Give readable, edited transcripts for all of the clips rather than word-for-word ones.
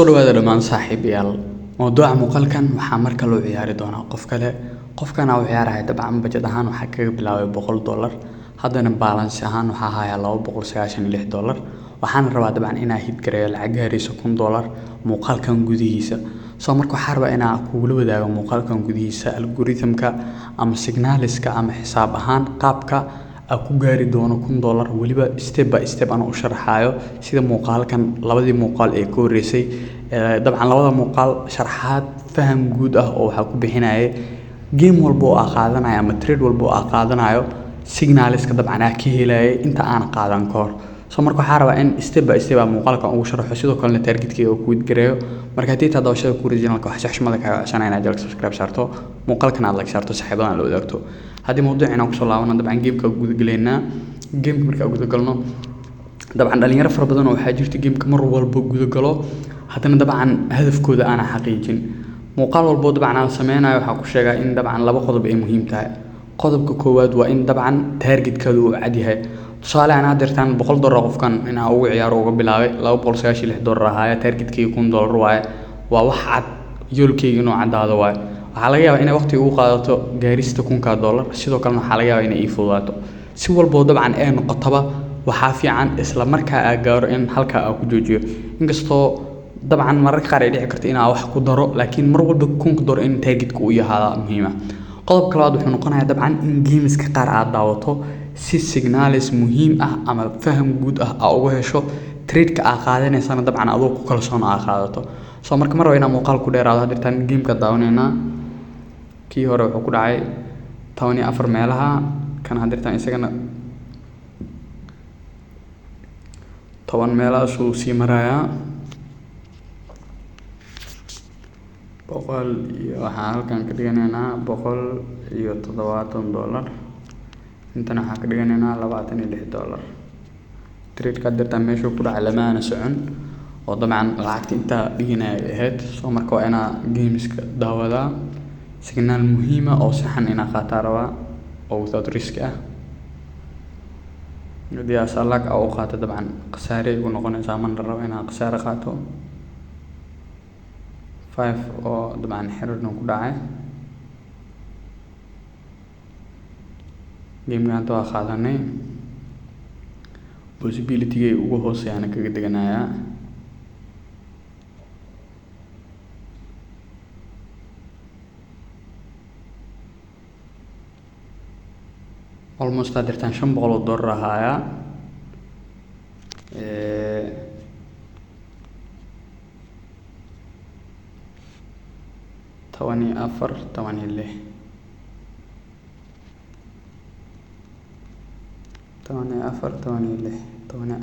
Soo dhawaada dhammaan saaxiibayaal. Mowduuca muuqaalkan waxaa marka loo ciyaari doonaa qof kale. Qofkan aan u ciyaarahay dabcan budget ahaan waxaa kaga bilaabay $100, haddana balance ahaan waxaa hayaa $296. Waxaan rabaa dabcan inaan hit gareeyo lacag gaarayso $1000 muuqaalkan gudihiisa. Soo marka waxaa rabaa inaan kugula wadaago muuqaalkan gudihiisa algorithm-ka ama signals-ka ama xisaab ahaan qaabka aan ku gaari doono $1000, weliba step by step aan u sharaxayo sida muuqaalkan labadii muuqaal ee ka horreysay. Dabcan labada muuqaal sharaxaad faham guud ah oo waxaa ku bixinayay game walba oo aan qaadanayo ama trade walba oo aan qaadanayo signals-ka dabcan aan ka helayay inta aan qaadan ka hor. Soo marka waxaa rabaa in step by step aan muuqaalkan ugu sharaxo, sidoo kalena target-kayga ku gareeyo. Marka haddii taa daawashada ku channel-ka, waxaa si xushmad leh kaaga codsanaya inaad channel subscribe saarto, muuqaalkan aad like saarto, saaxiibadana la wadaagto. Haddii mowduucina kusoo laabano, dabcan game-ka guda galeynaa. Game-ka markaa guda galno, dabcan dhalinyaro fara badan oo waxaa jirta game-ka mar walba guda galo, haddana dabcan hadafkooda aanan xaqiijin. Muuqaal walbo dabcan aan sameynayo waxaa ku sheegaa in dabcan laba qodob ay muhiim tahay. Qodobka koowaad waa in dabcan target-kaadu uu cad yahay. Tusaale ahaan, hadda $100 qofkan inaan ugu ciyaaro uga bilaabay, $296 ahaaya, target-kayga $1000 waaye. Waa wax cad, yoolkayga inuu caddaado waaye. Waxaa laga yaabaa inay waqti ugu qaadato gaarista $1000, sidoo kalena waxaa laga yaabaa inay ii fududaato. Si walboo dabcan ee noqotaba, waxaa fiican isla markaa aa gaaro in halkaa aa ku joojiyo. Inkastoo dabcan mararka qaar ay dhici karto inaan wax ku daro, laakiin mar walba $1000 in target-ka uu yahaada muhiim ah. Qodobka labaad wuxuu noqonayaa dabcan in games-ka qaar aad daawato si signals muhiim ah ama faham guud ah aa uga hesho trade-ka aa qaadanaysana, dabcan adoo ku kalsoon aa qaadato. Soo marka mar rabo inaan muuqaal ku dheeraado. Hadda game-ka daawanaynaa. Kii hore wuxuu ku dhacay 14 meelaha kan, hadda isagana 10 meelahaasuu sii marayaa. Boqol iyo waxaan halkan ka dhiganaynaa $170, intana waxaan ka dhiganaynaa $26. Trade-ka hadda meeshuu ku dhacay lama aana socon oo dabcan lacagta intaa dhiganaya ay ahayd. Soo marka waa inaa games-ka daawadaa, signal muhiim ah oo saxan inaa qaataa rabaa oo without risk ah. Haddii aad lag u qaato, dabcan khasaare igu noqonaysaa, mana rabo inaan khasaare qaato. Five oo dabcan xiriirna ku dhacay game-ka hadda waa qaadanay, possibility-gay ugu hooseeyana kaga deganayaa. Almost haddeertaan $500 ahaaya. 14, 16, 14, 16,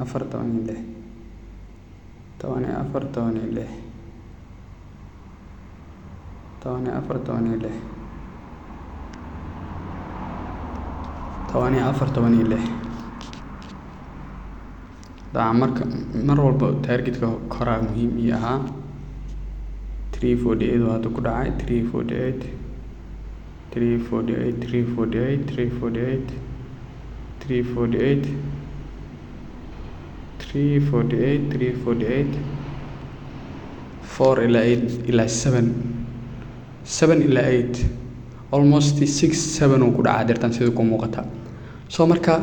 14, 16, 14, 16, 14, 16, 14, 16. Dabcan marka mar walba target-ka koraa muhiim ii ahaa. 348 oo hadda ku dhacay, 348, 348, 348, 348, 348, 348, 348, 4 ilaa 8 ilaa 7, 7 ilaa 8, almost 6, 7 uu ku dhacaa deertan sida ku muuqata. Soo marka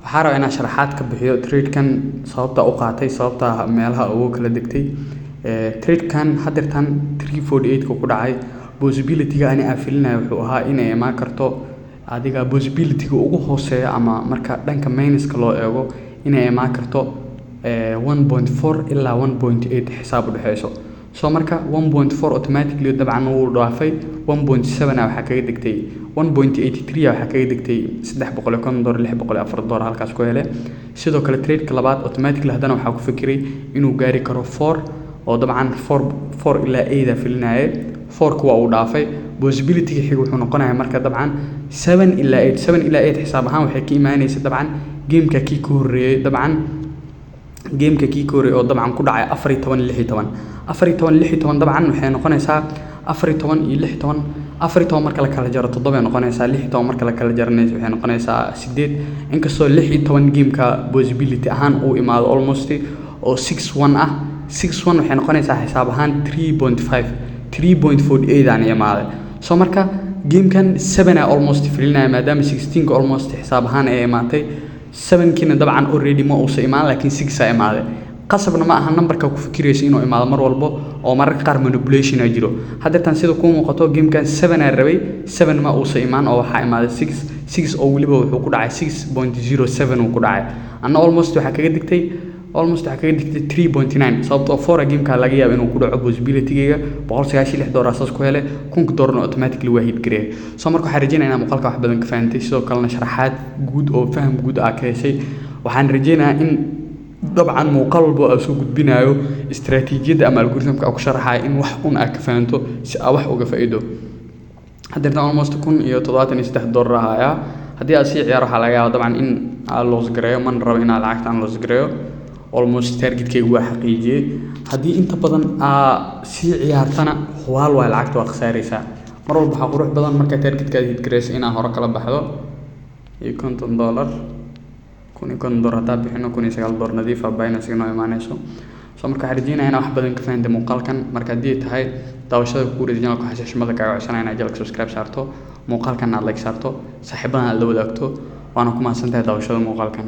waxaa rabaa inaan sharaxaad ka bixiyo trade-kan, sababta u qaatay, sababta meelaha ugu kala degtay. Trade-kan haddeertan 348 ka ku dhacay, possibility-ga ani aan filinayo wuxuu ahaa inay imaan karto adiga possibility-ga ugu hooseeya ama marka dhanka minus-ka loo eego inay imaan karto 1.4 ilaa 1.8 xisaab u dhexeyso. Soo marka 1.4 automatically dabcan wuu dhaafay. 1.7 waxaa kaga degtay, 1.83 waxaa kaga degtay, $350, $604 halkaas ku hele. Sidoo kale trade-ka labaad automatically haddana waxaa ku fikiray inuu gaari karo 4, oo dabcan 4 ilaa 8 aa filinayay. 4-ka waa uu dhaafay. Possibility-ga xiga wuxuu noqonayaa marka dabcan 7 ilaa 8. 7 ilaa 8 xisaab ahaan waxay ka imaanaysa dabcan game-ka kii ka horreeyay, dabcan game-ka kii ka horreeyay oo dabcan ku dhacay 14, 16, 14, 16. Dabcan waxay noqonaysaa 14 iyo 16. 14 marka la kala jaro 7 ay noqonaysaa, 16 marka la kala jaranaysa waxay noqonaysaa 8. Inkastoo 16 game-ka possibility ahaan uu imaado almost oo 6-1 ah. 6 1 waxay noqonaysaa xisaab ahaan 3.5, 3.48 aan imaaday. So marka gamekan 7 a almost filinaya, maadaama 16ka almost xisaab ahaan ay imaatay. 7kiina dabcan already ma uusa imaan, laakiin 6 a imaaday. Qasabna ma aha numberka ku fikiraysa inuu imaado mar walbo, oo mararka qaar manipulation a jiro. Haddeertan sida kuu muuqato, gamekan 7 aa rabay, 7 ma uusa imaan oo waxaa imaaday 6, 6 oo weliba wuxuu ku dhacay 6.07 uu ku dhacay. Anna almost waxaa kaga digtay 3.9, sababtoo 4 gameka laga yaabo inuu ku dhaco. Possibility-gayga $196 saas ku helay, 1000-ka dollarna automatically waa hit gareeyay. So marka waxaan rajeynayaa inaa muuqaalka wax badan ka fahantay, sidoo kalena sharaxaad guud oo faham guud ah ka heshay. Waxaan rajeynayaa in dabcan muuqaal walba oo aan soo gudbinayo, istaraatiijiyadda ama algorithmka aan ku sharaxayo, in wax un aad ka fahanto si aa wax uga faa'iido. Haddeertan almost $1073 ahayaa. Haddii aad sii ciyaar, waxaa laga yaabaa dabcan in aan loss gareeyo. Mana rabo inaan lacagta aan loss gareeyo. Almost targetkaygu waa xaqiijiyey. Haddii inta badan aa sii ciyaartana, hubaal waay lacagta waa khasaareysaa. Mar walba waxaa qurux badan markaa targetkaada hit gareyso inaa hore kala baxdo. Iyo $50, $1050 haddaa bixino, $1009 nadiif ah Binance noo imaaneyso. So marka waxaan rajeynayaa inaa wax badan ka fahantay muuqaalkan. Marka haddii ay tahay daawashada kugu wareysay channelka, waxaa xushmada kaaga codsanaya inaad channelka subscribe saarto, muuqaalkan aad like saarto, saaxiibadan aad la wadaagto. Waana ku mahadsantahay daawashada muuqaalkan.